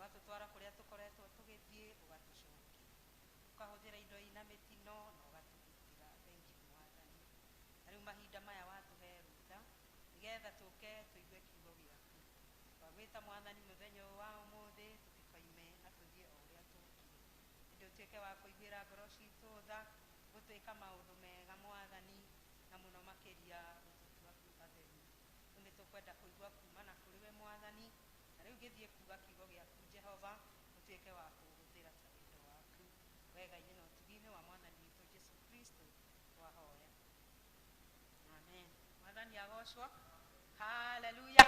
Ũgatũtwara kũrĩa tũkoretwo tũgĩthiĩ, ũgatũcokia. Ũkahũthĩra indo ina mĩtino na ũgatũgitĩra. Thank you Mwathani. Na rĩu mahinda maya watũhe rũtha nĩgetha tũke tũigue kiugo gĩaku. Twagwĩta Mwathani mũthenya ũyũ wa ũmũthĩ, tũtikoime na tũthiĩ o ũrĩa tũkire. Ĩndĩ ũtuĩke wa kũiguĩra ngoro citũ tha, gũtwĩka maũndũ mega Mwathani, na mũno makĩria gũtũtua atheru. Rĩu nĩ tũkwenda kũigua kuma na kũrĩ we Mwathani, na rĩu ngĩthiĩ kuga kiugo gĩaku Jehova, ũtuĩke wa kũhũthĩra ta wendo waku. Wega-inĩ na ũtugi-inĩ wa Mwathani witũ Jesu Kristo twahoya. Amen. Mwathani agocwo. Haleluya.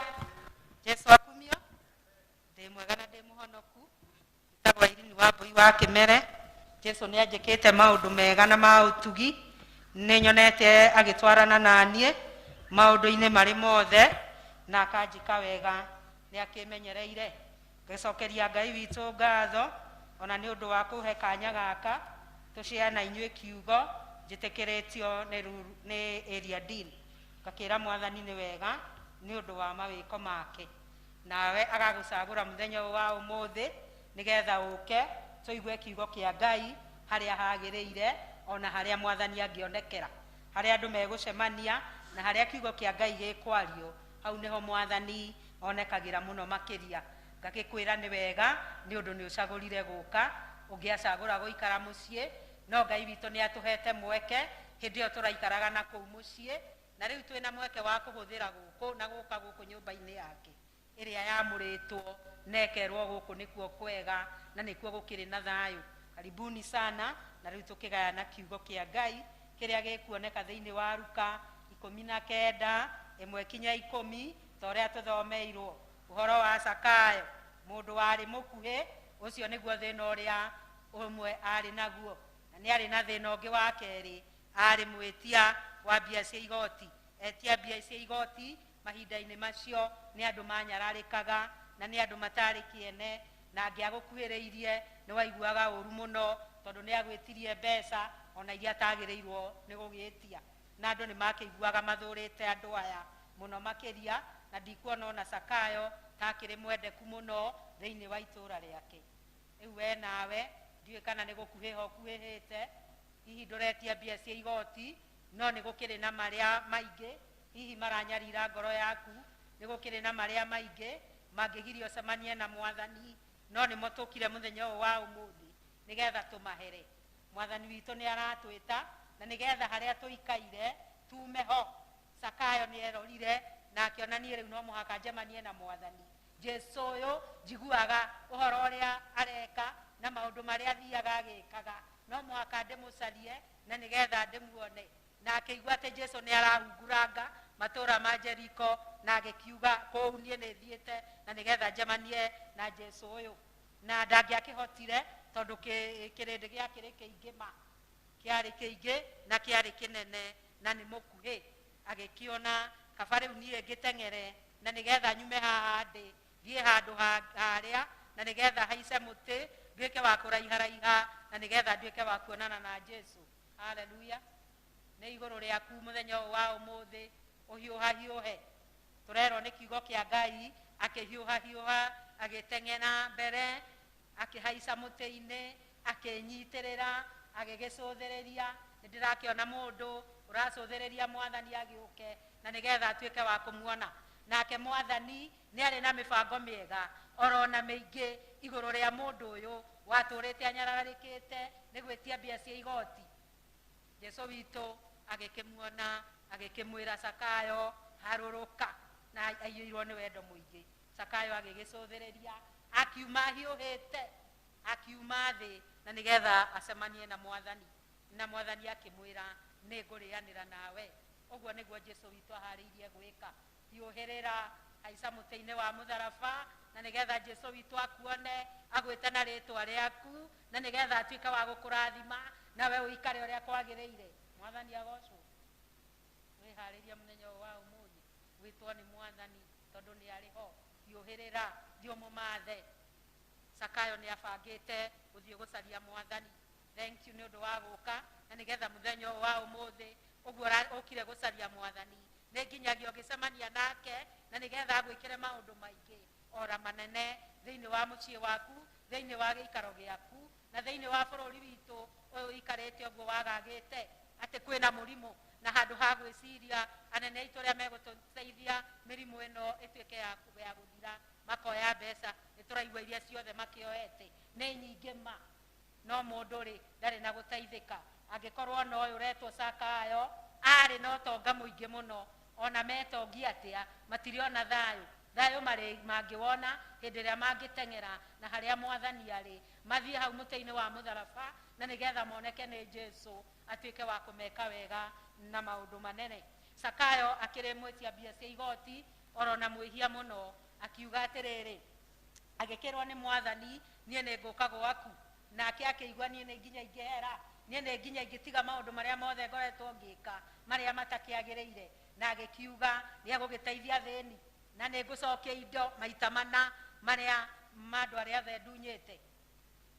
Jesu akumio. Ndĩ mwega na ndĩ mũhonoku. Njĩtagwo Irene Wambui wa Kĩmere. Jesu nĩ anjĩkĩte maũndũ mega na ma ũtugi. Nĩ nyonete agĩtwarana na niĩ maũndũ-inĩ marĩ mothe na akanjĩka wega. Nĩ akĩmenyereire. Ngĩcokeria Ngai witũ ngatho ona nĩ ũndũ wa kũhe kanya gaka tũshare na inyuĩ kiugo njĩtĩkĩrĩtio nĩ area dean. Ngakĩra Mwathani nĩ wega nĩ ũndũ wa mawĩko make. Nawe agagũcagũra mũthenya ũyũ wa ũmũthĩ nĩgetha ũke tũigue kiugo kĩa Ngai harĩa hagĩrĩire ona harĩa Mwathani angĩonekera. Harĩa andũ megũcemania na harĩa kiugo kĩa Ngai gĩkwario, hau nĩho Mwathani onekagĩra mũno makĩria. Ngagĩkwĩra nĩ wega nĩ ũndũ nĩ ũcagũrire gũka, ũngĩacagũra gũikara mũciĩ, no Ngai witũ nĩ atũhete mweke hĩndĩ ĩyo tũraikaraga na kũu mũciĩ, na rĩu twĩna mweke wa kũhũthĩra gũkũ na gũka gũkũ nyũmba-inĩ yake ĩrĩa yamũrĩtwo na ĩkerwo gũkũ nĩkuo kwega na nĩkuo gũkĩrĩ na thayũ. Karibuni sana, na rĩu tũkĩgayana kiugo kĩa Ngai kĩrĩa gĩkuoneka thĩinĩ wa Luka 19 1 kinya 10 ta ũrĩa tũthomeirwo. Ũhoro wa Zakayo, mũndũ warĩ mũkuhĩ, ũcio nĩguo thĩna ũrĩa ũmwe arĩ naguo. Na nĩ arĩ na thĩna ũngĩ wa kerĩ, arĩ mwĩtia wa mbia cia igoti. Etia mbia cia igoti mahinda-inĩ macio nĩ andũ manyararĩkaga na nĩ andũ matarĩ kĩene, na angĩagũkuhĩrĩirie nĩ waiguaga ũru mũno tondũ nĩ agwĩtirie mbeca ona iria atagĩrĩirwo nĩ gũgĩtia. Na andũ nĩ makĩiguaga mathũrĩte andũ aya mũno makĩria, na ndikuona ona Zakayo ta akĩrĩ mwendeku mũno thĩinĩ wa itũũra rĩake. Rĩu we nawe ndiũĩ kana nĩ gũkuhĩha ũkuhĩhĩte, hihi ndũretia mbia cia igoti, no nĩ gũkĩrĩ na marĩa maingĩ hihi maranyarira ngoro yaku, nĩ gũkĩrĩ na marĩa maingĩ mangĩgiria ũcemanie na Mwathani, no nĩmo tũkire mũthenya ũyũ wa ũmũthĩ nĩgetha tũmahere. Mwathani witũ nĩ aratwĩta na nĩgetha harĩa tũikaire tume ho. Zakayo nĩ erorire na akĩona niĩ rĩu no mũhaka njemanie na Mwathani. Jesu ũyũ njiguaga ũhoro ũrĩa areka na maũndũ marĩa athiaga agĩkaga, no mũhaka ndĩmũcarie na nĩgetha ndĩmuone. Na akĩigua atĩ Jesu nĩ arahunguranga matũũra ma Jeriko, na agĩkiuga kũu niĩ nĩ thiĩte na nĩgetha njemanie na Jesu ũyũ. Na ndangĩakĩhotire tondũ kĩrĩndĩ gĩakĩrĩ kĩingĩ ma, kĩarĩ kĩingĩ na kĩarĩ kĩnene na nĩ mũkuhĩ. Agĩkĩona kaba rĩu niĩ ngĩteng'ere na nĩgetha nyume haha ndĩ thiĩ handũ harĩa na nĩgetha haice mũtĩ nduĩke wa kũraiharaiha na nĩgetha nduĩke wa kuonana na Jesu. Haleluya. Nĩ igũrũ rĩaku mũthenya ũyũ wa ũmũthĩ ũhiũhahiũhe. Tũrerwo nĩ kiugo kĩa Ngai akĩhiũhahiũha, agĩteng'era mbere, akĩhaica mũtĩ-inĩ, akĩnyitĩrĩra, agĩgĩcũthĩrĩria. Nĩ ndĩrakĩona mũndũ ũracũthĩrĩria Mwathani agĩũke na nĩgetha atuĩke wa kũmuona. Nake Mwathani nĩ arĩ na mĩbango mĩega orona mĩingĩ igũrũ rĩa mũndũ ũyũ watũrĩte anyararĩkĩte nĩ gwĩtia mbia cia igoti. Jesu witũ agĩkĩmuona, agĩkĩmwĩra Zakayo harũrũka, na aiyũirwo nĩ wendo mũingĩ. Zakayo agĩgĩcũthĩrĩria, akiuma ahiũhĩte, akiuma thĩ na nĩgetha acemanie na Mwathani. Na Mwathani akĩmwĩra nĩ ngũrĩanĩra nawe. Ũguo nĩguo Jesu witũ aharĩirie gwĩka. Hiũhĩrĩra, haica mũtĩ-inĩ wa mũtharaba na nĩgetha Jesu witũ akuone, agwĩte na rĩtwa rĩaku na nĩgetha atuĩke wa gũkũrathima nawe ũikare ũrĩa kwagĩrĩire. Mwathani agocwo. Wĩharĩrie mũthenya ũyũ wa ũmũthĩ gwĩtwo nĩ Mwathani tondũ nĩ arĩ ho. Hiũhĩrĩra, thiĩ ũmũmathe. Zakayo nĩ abangĩte gũthiĩ gũcaria Mwathani. Thank you nĩ ũndũ wa gũka na nĩgetha mũthenya ũyũ wa ũmũthĩ ũguo ũkire gũcaria Mwathani nĩ nginyagia ũgĩcemania nake na nĩgetha agwĩkĩre maũndũ maingĩ ora manene Thĩinĩ wa mũciĩ waku, thĩinĩ wa gĩikaro gĩaku, na thĩinĩ wa bũrũri witũ ũyũ ũikarĩte ũguo wagagĩte atĩ kwĩna mũrimũ, na handũ ha gwĩciria anene aitũ arĩa megũtũteithia mĩrimũ ĩno ĩtuĩke ya gũthira, makoya mbeca, nĩ tũraigua iria ciothe makĩoete nĩ nyingĩ ma, no mũndũ rĩ ndarĩ na gũteithĩka. Angĩkorwo no ũyũ ũretwo Zakayo arĩ na ũtonga mũingĩ mũno, ona metongia atĩa matirĩ ona thayũ. Thayũ mangĩwona hĩndĩ ĩrĩa mangĩteng'era na harĩa mwathani arĩ, mathiĩ hau mũtĩ-inĩ wa mũtharaba, na nĩgetha moneke nĩ Jesu atuĩke wa kũmeka wega na maũndũ manene. Zakayo akĩrĩ mwĩtia mbia cia igoti oro na mwĩhia mũno, akiuga atĩrĩrĩ, agĩkĩrwo nĩ mwathani, niĩ nĩ ngũka gwaku. Nake akĩigua niĩ nĩ nginya ingĩhera, niĩ nĩ nginya ingĩtiga maũndũ marĩa mothe ngoretwo ngĩka marĩa matakĩagĩrĩire, na agĩkiuga nĩ egũgĩteithia athĩni, na nĩ ngũcokia indo maita mana marĩa ma andũ arĩa othe ndunyĩte,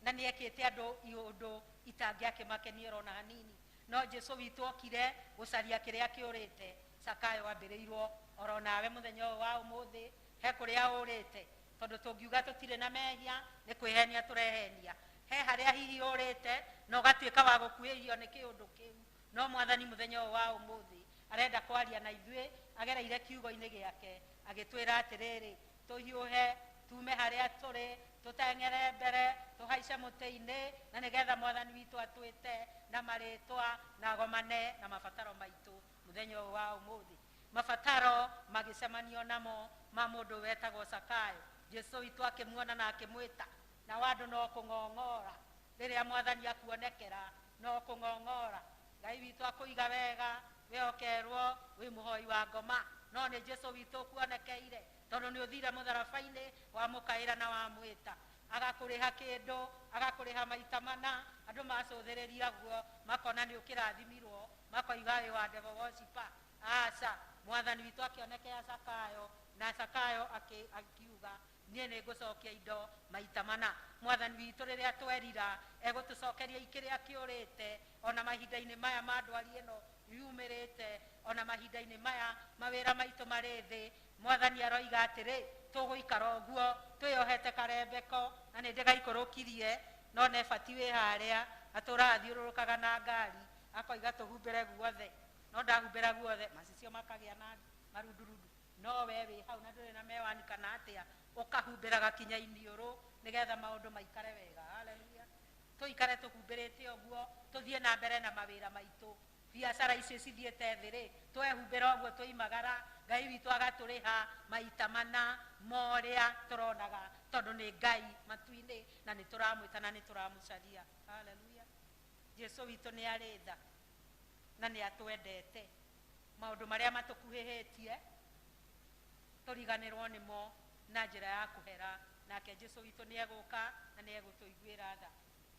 na nĩ ekĩte andũ ũndũ itangĩakĩmakenia ona hanini. No Jesu witũ okire gũcaria kĩrĩa kĩũrĩte. Zakayo ambĩrĩirwo oro nawe mũthenya ũyũ wa ũmũthĩ he kũrĩa ũrĩte, tondũ tũngiuga tũtirĩ na mehia nĩ kwĩhenia tũrehenia. He harĩa hihi ũrĩte na ũgatuĩka wa gũkuhĩrĩrio nĩ kĩũndũ kĩu, no mwathani mũthenya ũyũ wa ũmũthĩ arenda kwaria na ithuĩ agereire kiugo-inĩ gĩake, agĩtwĩra atĩrĩrĩ, tũhiũhe tume harĩa tũrĩ, tũteng'ere mbere, tũhaice mũtĩ-inĩ, na nĩgetha mwathani witũ atwĩte na marĩtwa na agomane na mabataro maitũ mũthenya ũyũ wa ũmũthĩ. Mabataro magĩcemanio namo ma mũndũ wetagwo Zakayo. Jesu witũ akĩmuona na akĩmwĩta, na andũ no kũng'ong'ora rĩrĩa mwathani akuonekera, no kũng'ong'ora. Ngai witũ akũiga wega, we ũkerwo wĩ mũhoi wa ngoma, no nĩ Jesu witũ ũkuonekeire, tondũ nĩ ũthire mũtharaba-inĩ wamũkaĩra na wamwĩta, agakũrĩha kĩndũ, agakũrĩha maita mana. Andũ macũthĩrĩria guo makona nĩ ũkĩrathimirwo, makoiga wĩ wa devil worshiper. Aca, mwathani witũ akĩonekea Zakayo, na Zakayo akiuga niĩ nĩ ngũcokia indo maita mana. Mwathani witũ rĩrĩa twerira egũtũcokeria kĩrĩa kĩũrĩte, ona mahinda-inĩ maya ma ndwari ĩno yumĩrĩte, ona mahinda-inĩ maya mawĩra maitũ marĩ thĩ. Mwathani aroiga atĩrĩ, tũgũikara ũguo twĩyohete karembeko, na nĩ ndĩgaikũrũkirie, no nebati wĩ harĩa atũraga athiũrũrũkaga na ngari, akoiga tũhumbĩre guothe, no ndahumbĩra guothe macicio makagĩa na marundurundu, no we wĩ hau na ndũrĩ na mewani kana atĩa, ũkahumbĩra gakinya iniũrũ nĩgetha maũndũ maikare wega. Haleluya. Tũikare tũhumbĩrĩte ũguo, tũthiĩ na mbere na mawĩra maitũ. Biacara icio cithiĩte thĩ rĩ, twehumbĩra ũguo tũimagara, Ngai witũ agatũrĩha maita mana morĩa tũronaga, tondũ nĩ Ngai matu-inĩ, na nĩ tũramwĩta na nĩ tũramũcaria. Haleluya. Jesu witũ nĩ arĩ tha na nĩ atwendete. Maũndũ marĩa matũkuhĩhĩtie tũriganĩrwo nĩmo na njĩra ya kũhera, nake Jesu witũ nĩ egũka na nĩ egũtũiguĩra tha.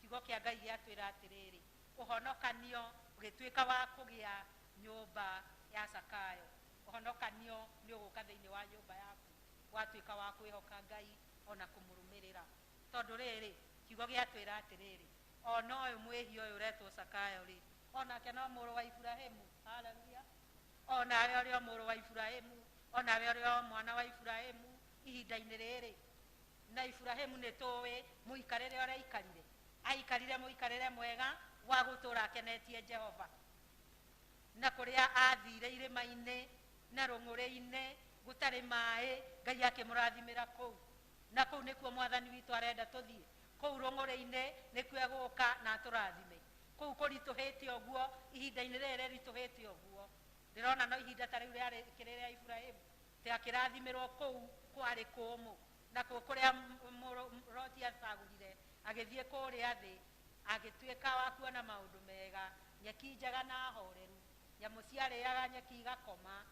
Kiugo kĩa Ngai gĩatwĩra atĩrĩrĩ, ũhonokanio ũgĩtuĩka wa kũgĩa nyũmba ya Zakayo. Ũhonokanio nĩ ũgũka thĩinĩ wa nyũmba yaku, watuĩka wa kwĩhoka Ngai ona kũmũrũmĩrĩra. Tondũ rĩrĩ, kiugo gĩatwĩra atĩrĩrĩ, ona ũyũ mwĩhia ũyũ ũretwo Zakayo rĩ, onake no mũrũ wa Iburahĩmu. Haleluya. Onawe ũrĩ o mũrũ wa Iburahĩmu, onawe ũrĩ o mwana wa Iburahĩmu ihinda-inĩ rĩrĩ. Na Iburahĩmu nĩ tũĩ mũikarĩre ũrĩa aikarire, aikarire mũikarĩre mwega wa gũtũũra akenetie Jehova, na kũrĩa athire irĩma-inĩ na rũng'ũrĩ-inĩ gũtarĩ maĩ, Ngai akĩmũrathimĩra kũu. Na kũu nĩkuo mwathani witũ arenda tũthiĩ, kũu rũng'ũrĩ-inĩ nĩkuo egũka na atũrathime. Kũu kũritũhĩte ũguo, ihinda-inĩ rĩrĩ rĩritũhĩte ũguo, ndĩrona no ihinda ta rĩu rĩarĩ kĩrĩ rĩa Iburahĩmu, atĩ akĩrathimĩrwo kũu kwarĩ kũmũ, na kũu kũrĩa Loti acagũrire, agĩthiĩ kũrĩa thĩ, agĩtuĩka wa kuona maũndũ mega, nyeki njega na horeru, nyamũ ciarĩaga nyeki igakoma,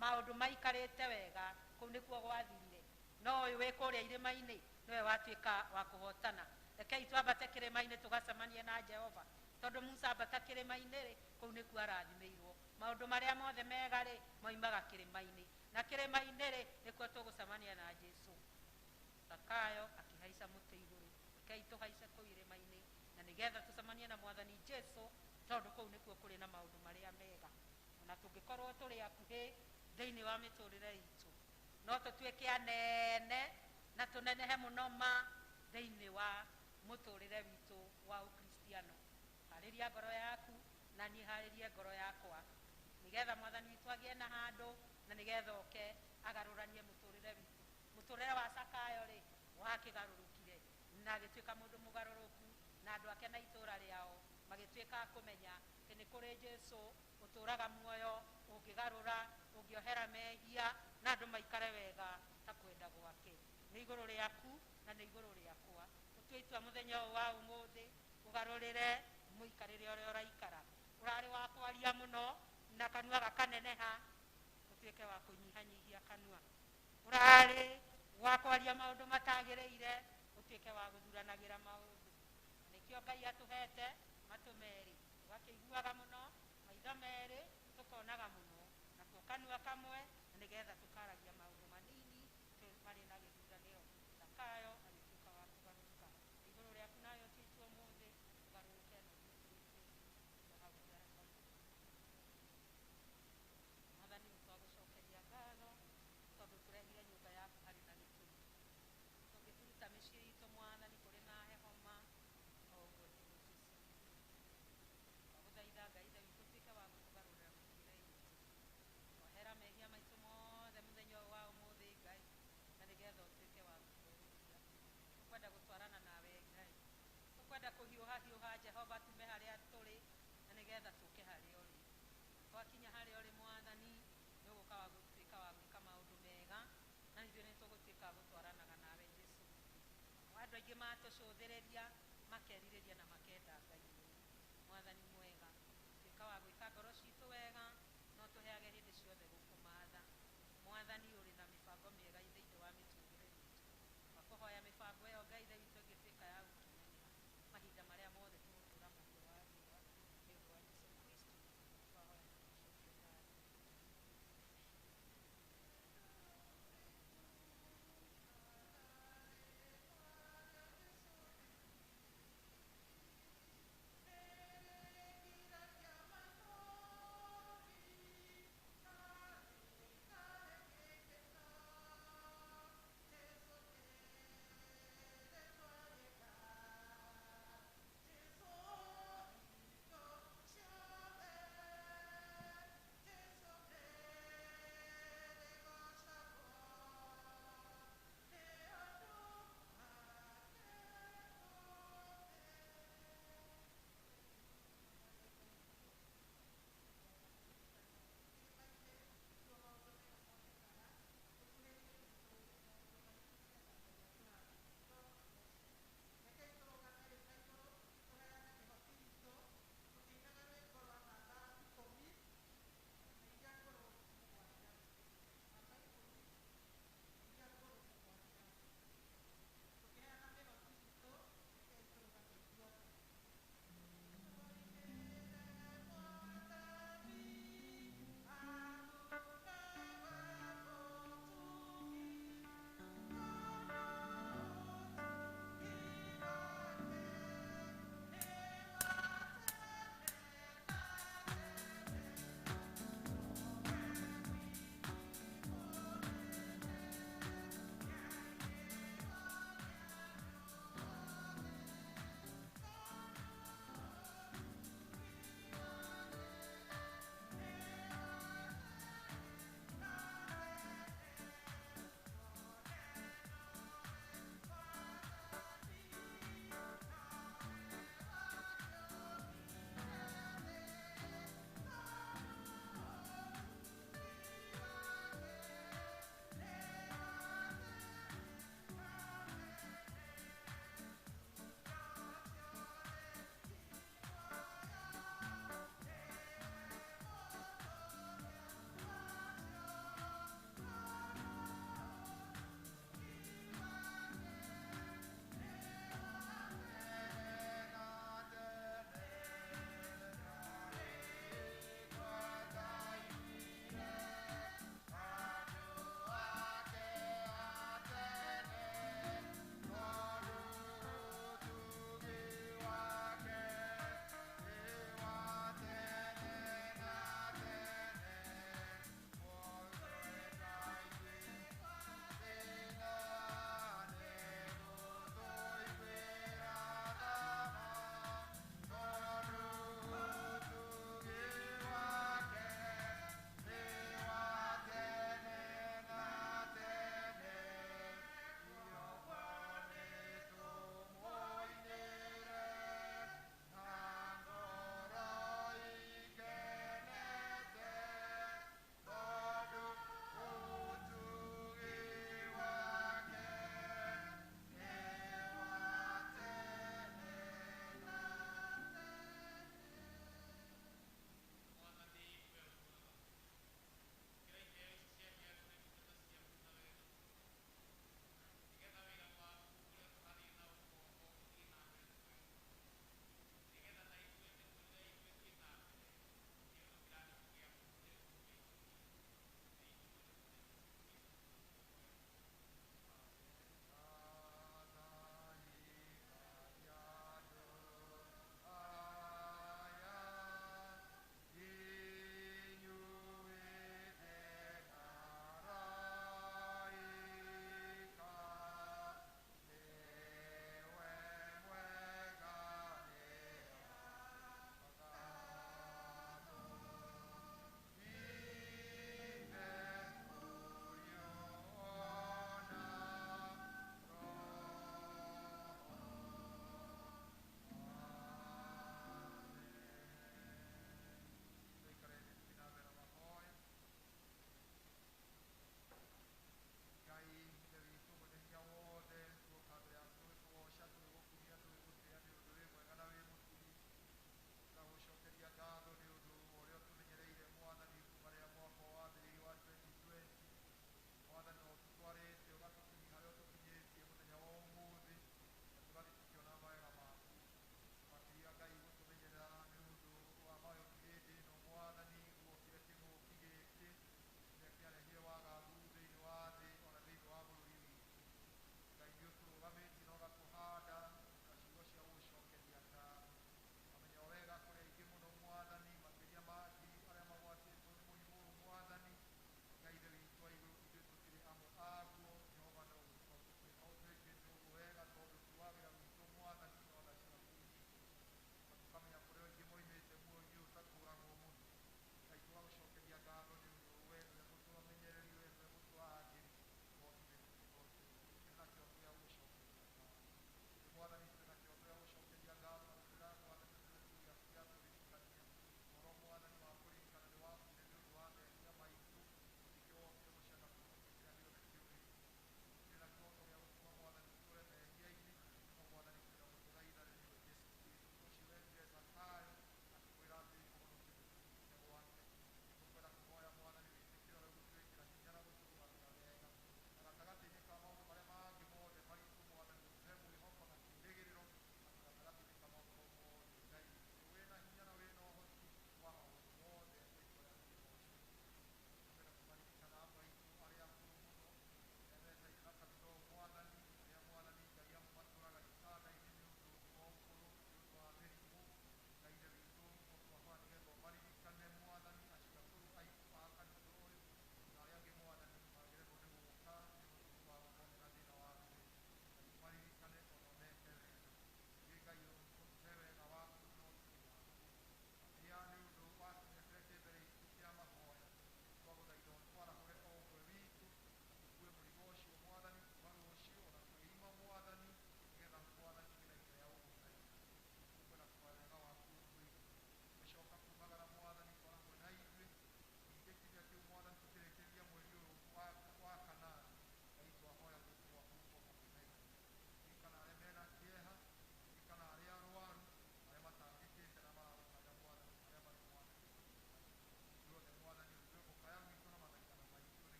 maũndũ maikarĩte wega, kũu nĩkuo gwathirire. No ũyũ wĩ kũrĩa irĩma-inĩ nĩwe watuĩka wa kũhotana. Rekei twambate kĩrĩma-inĩ tũgacemanie na Jehova, tondũ Musa ambata kĩrĩma-inĩ rĩ, kũu nĩkuo arathimĩirwo. Maũndũ marĩa mothe mega rĩ, moimaga kĩrĩma-inĩ, na kĩrĩma-inĩ rĩ, nĩkuo tũgũcemania na Jesu. Zakayo akĩhaica mũtĩ igũrũ. Rekei tũhaice kũu irĩma-inĩ, na nĩgetha tũcemanie na mwathani Jesu, tondũ kũu nĩkuo kũrĩ na maũndũ marĩa mega. Ona tũngĩkorwo tũrĩ akuhĩ thĩinĩ wa mĩtũrĩre itũ, no tũtuĩke anene Na tũnenehe mũno ma thĩinĩ wa mũtũrĩre witũ wa ũkristiano. Harĩria ngoro yaku na niĩ harĩrie ngoro yakwa nĩgetha mwathani witũ agĩe na handũ na nĩgetha oke agarũranie mũtũrĩre witũ. Mũtũrĩre wa Zakayo rĩ wakĩgarũrũkire na agĩtuĩka mũndũ mũgarũrũku, na andũ ake na itũra rĩao magĩtuĩka a kũmenya atĩ nĩ kũrĩ Jesũ ũtũraga muoyo, ũngĩgarũra, ũngĩohera mehia na andũ maikare wega ta kwenda gwake. Nĩ igũrũ rĩaku na nĩ igũrũ rĩakwa. Ũtue itua mũthenya ũyũ wa ũmũthĩ, ũgarũrĩre mũikarĩre ũrĩa ũraikara. Ũrarĩ wa kwaria mũno na kanua gakaneneha, ũtuĩke wa kũnyihanyihia kanua. Ũrarĩ wa kwaria maũndũ matagĩrĩire, ũtuĩke wa gũthuranagĩra maũndũ. Nĩkĩo Ngai atũhete matũ merĩ, tũgakĩiguaga mũno, maitho merĩ tũkonaga mũno, nakuo kanua kamwe na nĩgetha tũkaragia maũndũ manini marĩ na gĩthuranĩro. Zakayo agĩtuĩka wa kũgarũrũka. Igũrũ rĩaku nawe ũtue itua ũmũthĩ, ũgarũrũke na ũthiĩ kũrĩ Jesũ. Hau mũtharaba. Mwathani, nĩ twagũcokeria ngatho tondũ tũrehire nyũmba yaku harĩ na gĩtũmi. Tũngĩkũruta mĩciĩ itũ Mwathani kũrĩ na heho ma o ũguo tiguo Jesũ. Twagũthaitha Ngai Ithe witũ ũtuĩke wa gũtũgarũrĩra mĩthiĩre itũ. Ohera mehia maitũ mothe mũthenya ũyũ wa ũmũthĩ Ngai, na nĩgetha ũtuĩke wa gũtwerũhia. Tũkwenda gũtwarana nawe Ngai, tũkwenda kũhiũha hiũha Jehova tume harĩa tũrĩ na nĩgetha tũke harĩa ũrĩ. Twakinya harĩa ũrĩ Mwathani, nĩ ũgũka wa gũtuĩka wa gwĩka maũndũ mega, na ithuĩ nĩ tũgũtuĩka a gũtwaranaga nawe Jesũ. Andũ aingĩ matũcũthĩrĩria makerirĩria na makenda Ngai ũyũ. Mwathani mwega, tuĩka wa gwĩka ngoro citũ wega, no tũheage hĩndĩ ciothe gũkũmatha. Mwathani ũrĩ na mĩbango mĩega thĩinĩ wa mĩtũrĩre itũ. Twakũhoya mĩbango